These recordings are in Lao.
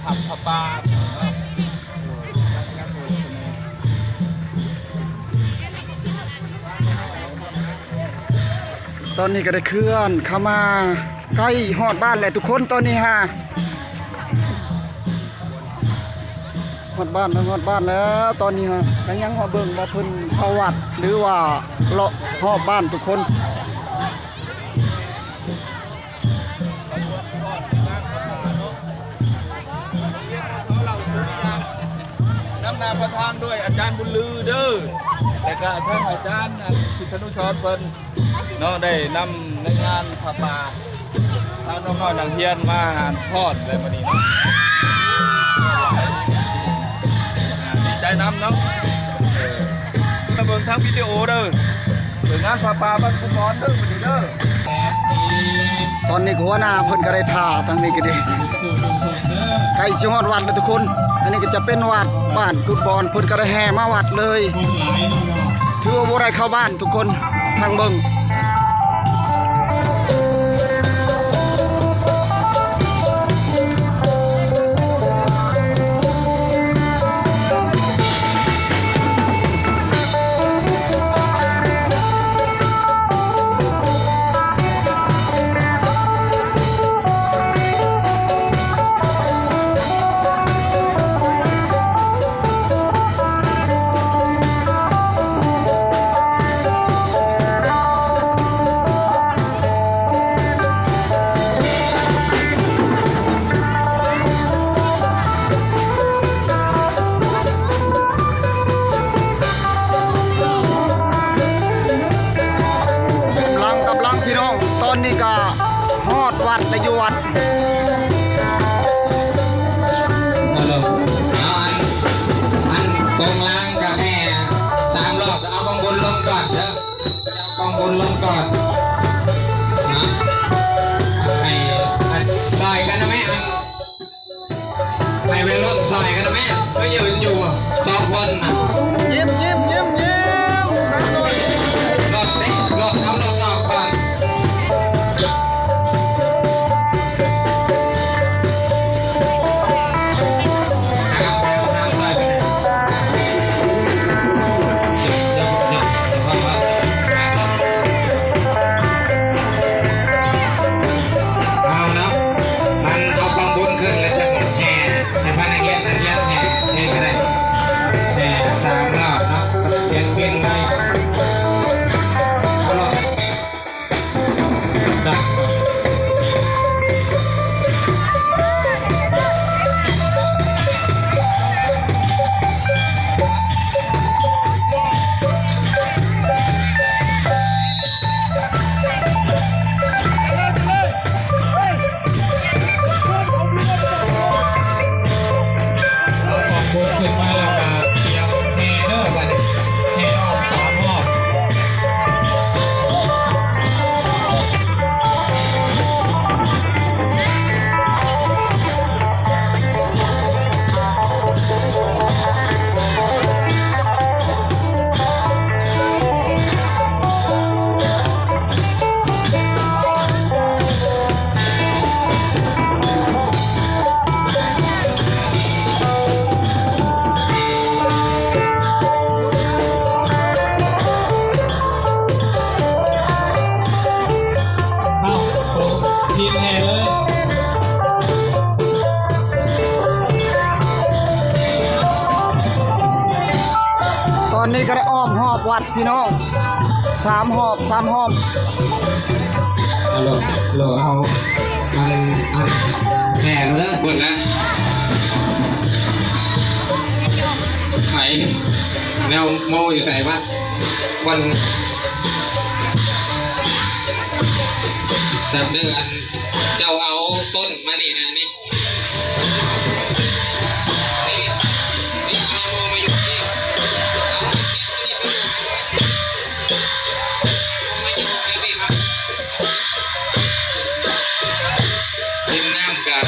ພັບພະປ່າ. ຕອນນີ້ກໍໄດ້ເຄື່ອນເຂົ້າມາໃກ້ຮອດບ້ານແລ້ວທຸກຄົນ. ຕອນນີ້ຫາ ຮອດບ້ານແລ້ວ ຮອດບ້ານແລ້ວ. ຕອນນີ້ຫາ ກໍຍັງມາເບິ່ງວ່າເພິ່ນເຂົ້າວັດ ຫຼືວ່າເລາະຮອບບ້ານທຸກຄົນ. ນຳໜ້າປະທານດ້ວຍອາຈານບຸນລືເດີ ແລະກະທາງອາຈານ ອາ ສິດທະນຸສອນເພິ່ນເນາະ ໄດ້ນຳໃນງານຜ້າປ່າ ພານ້ອງໆນັກຮຽນມາຮອດແລ້ວມື້ນີ້ເນາະ. ດີໃຈນຳເນາະ. ເອີ ມາເບິ່ງທາງວິດີໂອເດີ. ເປັນງານຜ້າປ່າບ້ານກຸບອນເດີ ມື້ນີ້ເດີ. ຕອນນີ້ກໍຫົວໜ້າເພິ່ນກໍໄດ້ຖ້າ ທາງນີ້ກໍດີ ໃກ້ຊິຮອດວັດແລ້ວທຸກຄົນ. ອັນນີ້ກໍຈະເປັນວັດບ້ານກຸດບອນ ເພິ່ນກໍໄດ້ແຫ່ມາວັດເລີຍ ຖືວ່າບໍ່ໄດ້ເຂົ້າບ້ານທຸກຄົນ. ທາງເບິ່ງ ກຳລັງ ກຳລັງ ພີ່ນ້ອງ ຕອນນີ້ກະຮອດວັດແລ້ວ ຢູ່ວັດ. ເອົາ ອັນ ອັນ ກົງລາງກະແຫ່ສາມຮອບ ເອົາກອງບຸນລົງກ່ອນເດີ ເອົາກອງບຸນລົງກ່ອນນະ ໃຫ້ ໃຫ້ຊ່ອຍກັນນະແມ່ ອັນ ໃຫ້ໄວລຸ້ນຊ່ອຍກັນນະແມ່ ຄືຢືນຢູ່ສອງຄົນນະ. ຍິ້ມ ຍິ້ມ ຍິ້ມ ຍິ້ມ ສັກໜ້ອຍ. ລົດເດ້ ລົດ ເອົາລົດອອກກ່ອນ. ເອົາເນາະ ມັນເອົາກອງບຸນຂຶ້ນແລ້ວຈັ່ງແຫ່ ໃຫ້ພະນັກຮຽນ ນັກຮຽນແຫ່ເອງກໍໄດ້ ແຫ່ສາມຮອບເນາະ ສຽງປິ່ນໄວ ເອົາເນາະ. ເອົາຂອງບົນຂຶ້ນມາແລ້ວກໍຕຽມແຫ່ເດີ ບາດນີ້ແຫ່ຮອບສາມຮອບ. ເອົາ ທີມແຫ່ເລີຍ. ຕອນນີ້ກໍໄດ້ອ້ອມຮອບວັດພີ່ນ້ອງ ສາມຮອບ ສາມຮອບ. ເອົາໂລດ ໂລດ ເອົາ ອັນ ອັນ ແຫ່ເດີ ພຸ້ນນະ ໃຜ ແນວໂມຢູ່ໃສວະ ວັນ ແບບເດີ ອັນ ເຈົ້າເອົາຕົ້ນມານີ້ນະ ນີ້ ດິນນ້ຳກະ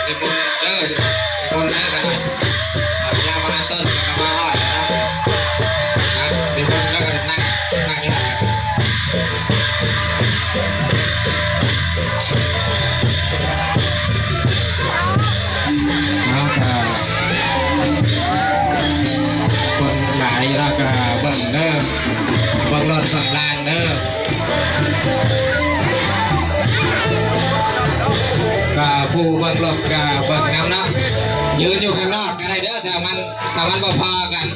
ນິມົນເດີ ນິມົນເດີ ກະໜ້ອຍ ເອົາຢາມາຕົ້ນກະມາຮອດແລ້ວນະ ນະ ນິມົນແລ້ວກະນັ່ງ ນັ່ງຢູ່ຫັ້ນນະ. ເອົາ ລົດກະເບິ່ງນຳເນາະ ຢືນຢູ່ຂ້າງນອກກະໄດ້ເດີ ຖ້າມັນ ຖ້າມັນບໍ່ພໍກັນ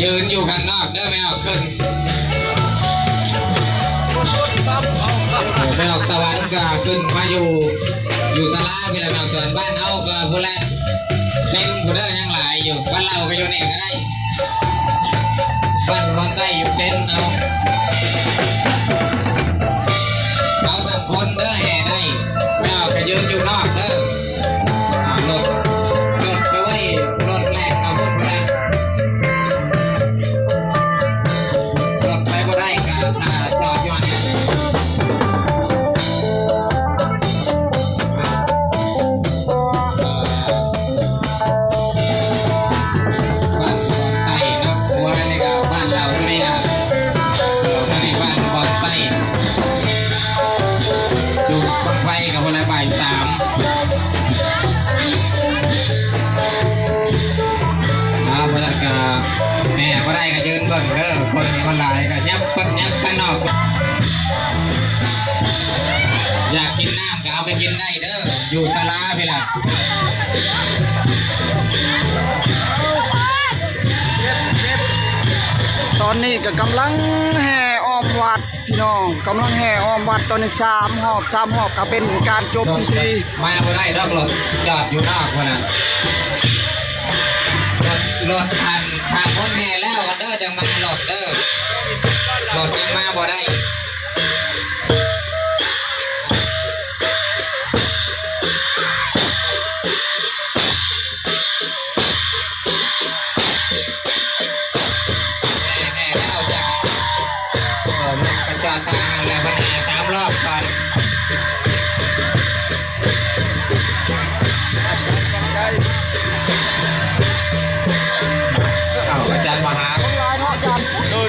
ຢືນຢູ່ຂ້າງນອກເດີ ແມ່ອອກຂຶ້ນ ແມ່ອອກສະຫວັນກະຂຶ້ນມາຢູ່ ຢູ່ສາລາພີ້ແຫຼະ ແມ່ອອກສະຫວັນ ບ້ານເຮົາກະພຸ້ນແຫຼະ ເຕັມພຸ້ນເດີ ຍັງຫຼາຍຢູ່ ບ້ານເຮົາກະຢູ່ນີ້ກະໄດ້. ບ້ານບ່ອນໃຕ້ຢູ່ເຕັນເອົາ ເອົາສາມຄົນເດີ ແຫ່ໄດ້ ແລ້ວກະຢືນຢູ່ນອກເດີ ອ່າ ລົດ ລົດໄປໄວ້ ລົດແລ່ນເອົາພຸ້ນພຸ້ນນະ ລົດໄປບໍ່ໄດ້ກະຖ້າຈອດຢູ່ຫັ້ນ ອ່າ ບ້ານບ່ອນໃຕ້ເນາະ ເມື່ອວານນີ້ກະບ້ານລາວເທເລ ເອີ ອັນນີ້ບ້ານບ່ອນໃຕ້ ຈຸດບັ້ງໄຟກະພຸ້ນລະ ບ່າຍສາມ ອ່າ ພຸ້ນລະກະແຫ່ບໍ່ໄດ້ກະຢືນເບິ່ງເດີ ຄົນມັນຫຼາຍກະຫຍັບ ຫຍັບກັນອອກ ຢາກກິນນ້ຳກະເອົາໄປກິນໄດ້ເດີ ຢູ່ສາລາພີ້ລະ ຕອນນີ້ກະກຳລັງແຫ່ອ້ອມວັດພີ່ນ້ອງ ກຳລັງແຫ່ອ້ອມວັດ ຕອນນີ້ສາມຮອບ ສາມຮອບກະເປັນການຈົບພິທີ ມາບໍ່ໄດ້ດອກ ລົດຈອດຢູ່ນອກພຸ້ນນະ ລົດ ລົດ ອັນ ຖ້າຄົນແຫ່ແລ້ວເດີ ຈັ່ງມາລົດເດີ ລົດຍັງມາບໍ່ໄດ້. ແຫ່ແລ້ວຈ້າ ເອີ ລົດກະຈອດທາງຫັ້ນແຫຼະ ເພິ່ນແຫ່ສາມຮອບກ່ອນ ເອົາ ອາຈານມະຫາ ຄົນຫຼາຍເນາະອາຈານ ໂດຍ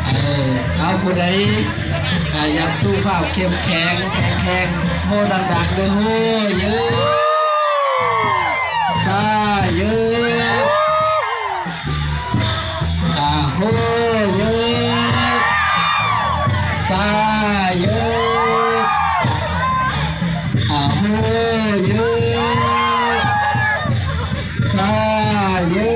ເອີ ເອົາ ຜູ້ໃດ ອ່າ ຢາກສຸຂະພາບເຂັ້ມແຂງ ແຂງແຮງ ໂຮດັງໆ ເດີ ໂຮ ເຢີ ຊາ ເຢີ ອ່າ ໂຮ ເຢີ ຊາ ເຢີ ອ່າ ໂຮ ເຢີ ຊາ ເຢີ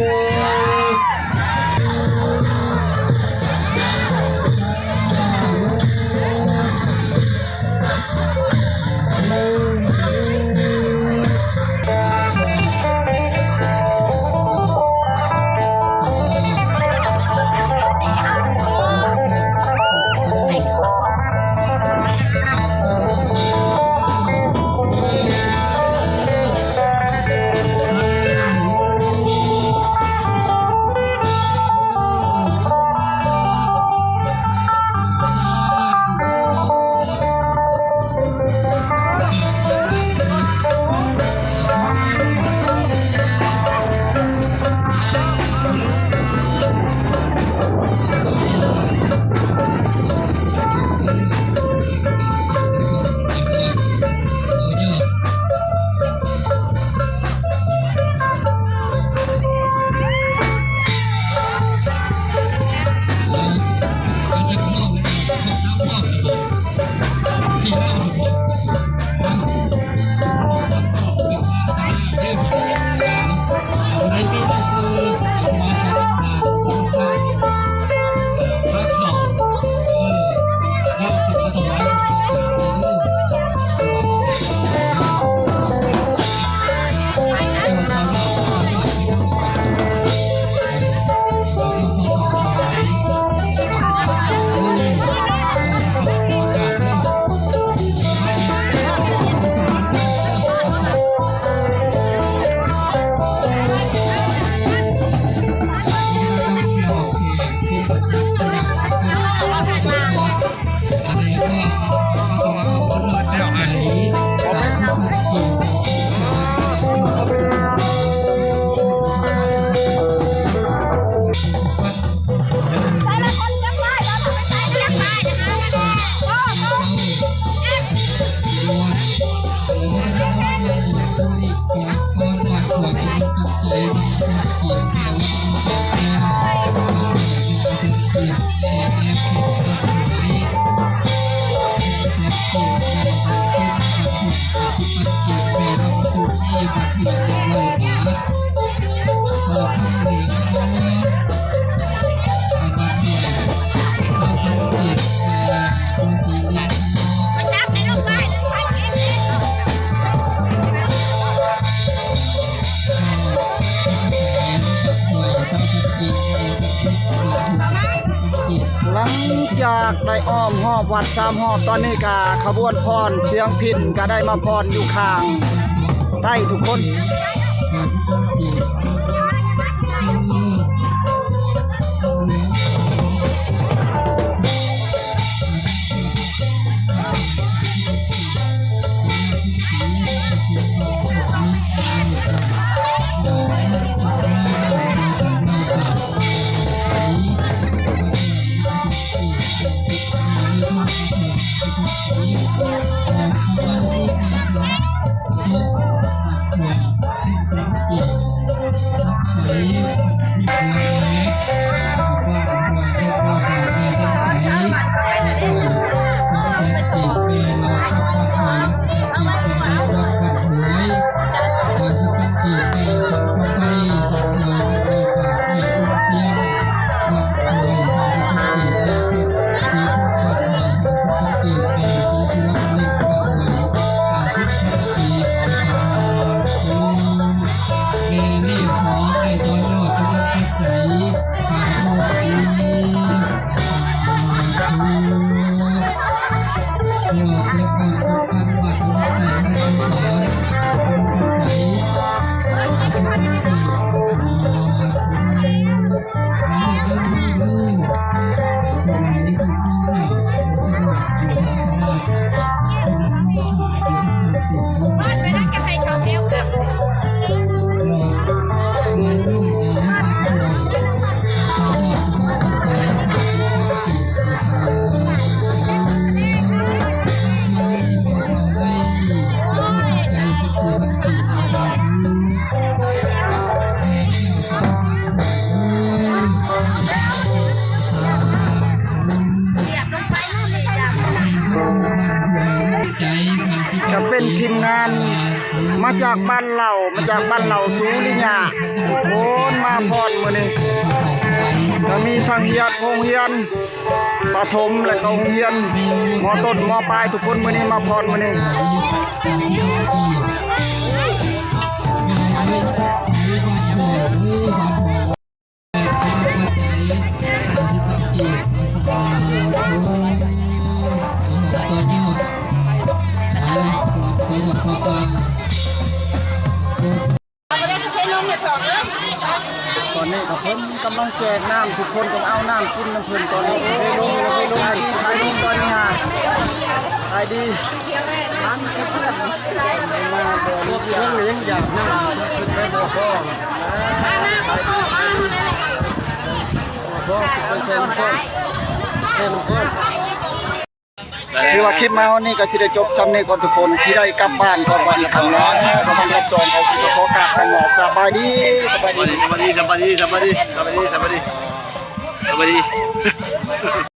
ຫຼັງຈາກໄດ້ອ້ອມຮອບວັດສາມຮອບ ຕອນນີ້ກະຂະບວນຟ້ອນສຽງພິນກະໄດ້ມາຟ້ອນຢູ່ຂ້າງໃຕ້ທຸກຄົນ. ກະເປັນທີມງານມາຈາກບ້ານເຫຼົ່າ ມາຈາກບ້ານເຫຼົ່າສຸລິຍະ ທຸກຄົນມາຟ້ອນມື້ນີ້ ກະມີທັງຮຽນໂຮງຮຽນ ປະຖົມ ແລະ ເຂົ້າໂຮງຮຽນ ມໍຕົ້ນ ມໍປາຍ ທຸກຄົນມື້ນີ້ມາຟ້ອນມື້ນີ້. ຕອນນີ້ກະເພິ່ນກຳລັງແຈກນ້ຳ ທຸກຄົນກະເອົານ້ຳກິນນຳເພິ່ນຕອນນີ້. ໄປລົງ ໄປລົງ ໄປລົງຕອນນີ້ຫາ ໄປດີ ມາບໍ່ມີເລື່ອງຫຍັງຢາກນຳ ຂຶ້ນໄປບໍ່ພໍ ບໍ່ພໍ ໄປແຕ່ນຳກ່ອນ ແຕ່ນຳກ່ອນ. ຖືວ່າຄລິບມາຮອດນີ້ກະຊິໄດ້ຈົບຊ່ຳນີ້ກ່ອນທຸກຄົນ ຊິໄດ້ກັບບ້ານກ່ອນ ບາດນີ້ຄ່ຳແລ້ວ ກະວັນຮອບສອງ ເຮົາຊິຂໍກັບຄຳວ່າສະບາຍດີ ສະບາຍດີ ສະບາຍດີ ສະບາຍດີ ສະບາຍດີ ສະບາຍດີ ສະບາຍດີ ສະບາຍດີ.